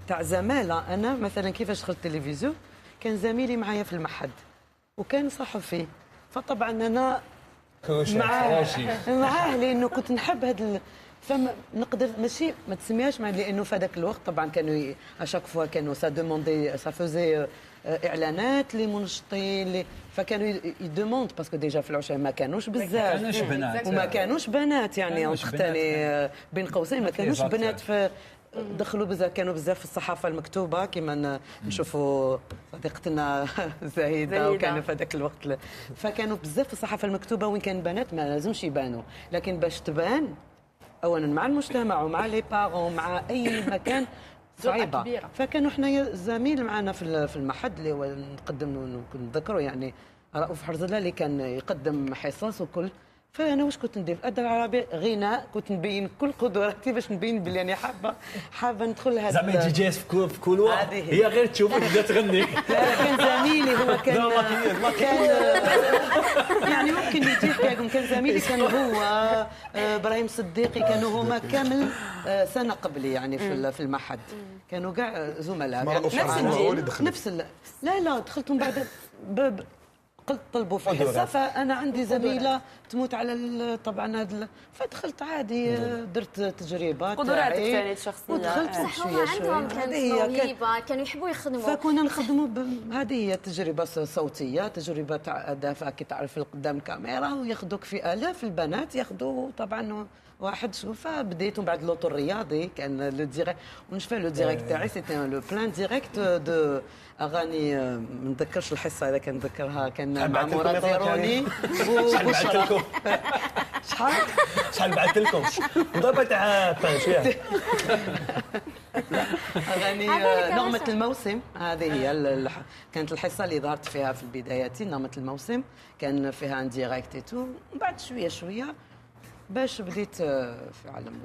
تاع زماله. انا مثلا كيفاش دخلت التلفزيون، كان زميلي معايا في المعهد وكان صحفي، فطبعا انا معاه لانه كنت نحب هذا، فما نقدر ماشي ما تسميهاش مع، لانه في هذاك الوقت طبعا كانوا à chaque fois كانوا ça demandait، ça faisait اعلانات لمنشطين فكانوا ي demandent parce que déjà في العشاء ما كانوش بزاف. كانوش بنات. وما كانوش بنات، يعني ثاني بين قوسين ما كانوش بنات في دخلوا بزاف، كانوا بزاف في الصحافة المكتوبة كما نشوفوا صديقتنا زهيده، وكانوا في هذاك الوقت، فكانوا بزاف في الصحافة المكتوبة وين كان بنات ما لازمش يبانوا. لكن باش تبان اولا مع المجتمع ومع les parents، مع اي مكان، صعيبه. فكانوا حنايا زميل معنا في المعهد اللي هو نقدم نذكره، يعني رؤوف حرزله، اللي كان يقدم حصص وكل. فانا واش كنت ندير؟ الادب العربي، غناء، كنت نبين كل قدراتي باش نبين بلي انا حابه ندخل هذا. زعما تجي جالس في couloir، هي غير تشوفك تبدا تغني. لا، كان زميلي هو كان يعني ممكن يجي لكم، كان زميلي، كان هو ابراهيم صديقي، كانوا هما كامل سنة قبلي، يعني في المعهد كانوا كاع زملاء. نفس الجيل. نفس، لا لا، دخلت من بعد، قلت طلبوا في حصه، فانا عندي زميله تموت على طبعا هذا، فدخلت عادي، درت تجربه. قدراتك ثاني الشخصيه. ودخلت. صح، هما عندهم كانت موهبه، كانوا يحبوا يخدموا. فكنا نخدموا، هذه هي تجربه صوتيه، تجربه تاع اداء، كي تعرف قدام الكاميرا وياخذوك في الاف البنات ياخذوا طبعا واحد. شوف، بديت من بعد l'auto الرياضي كان le direct، ونشفى le direct تاعي c'était le plein direct de اغاني، ما نتذكرش الحصة اذا كان نذكرها، كان مع مراد زيروني. شحال بعثت لكم؟ شحال؟ شحال بعثت لكم ضربه تاع بانش؟ اغاني نغمة الموسم، هذه هي كانت الحصة اللي ظهرت فيها في البدايات، نغمة الموسم كان فيها en direct et tout. من بعد شوية شوية باش بديت في عالم